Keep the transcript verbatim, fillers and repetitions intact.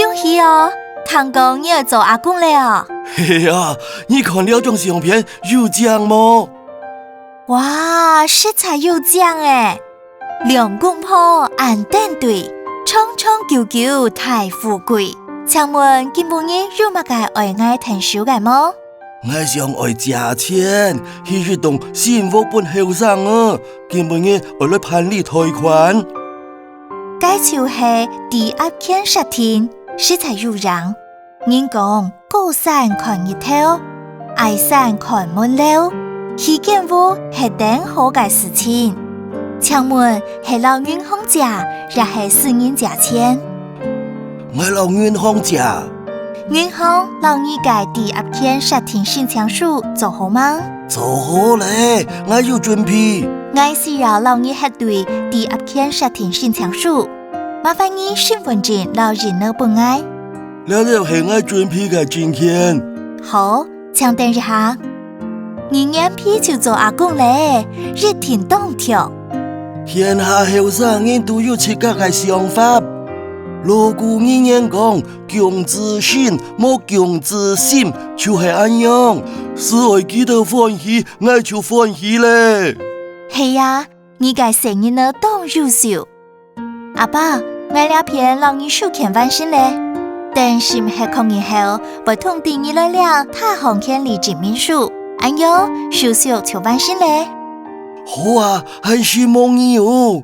恭喜哦！聽講你愛做阿公了哦！係啊，你看這張相片有靚無？哇，實在有靚欸！兩公婆恁登對，長長久久大富貴。請問今晡日有麼个愛𠊎𢯭手个無？ 𠊎想愛借錢去一棟新屋分後生仔，今晡日愛來辦理貸款。該就係抵押權設定，實在有影。人講高山看日頭，矮山看門樓，起間屋係當好个事情。請問係摎銀行借，也係私人借錢？ 𠊎摎銀行借。銀行摎你个抵押權設定申請書做好吂？做好了，𠊎有準備。𠊎需要摎你核對抵押權設定申請書，麻煩你身份證摎印仔分𠊎。這兜係𠊎準備个證件。好， 請等一下。你年尾就做阿公了，一定當暢。現下後生人都有自家个想法。老古人言講，降子身，莫降子心，就係恁樣。使愛佢兜歡喜，𠊎就歡喜了。係啊，你个細人仔當優秀。 阿伯，𠊎這片摎你收件完成了。等審核確認後，會通知你來領他項權利證明書，恁樣手續就完成了。好啊，還承蒙你哦。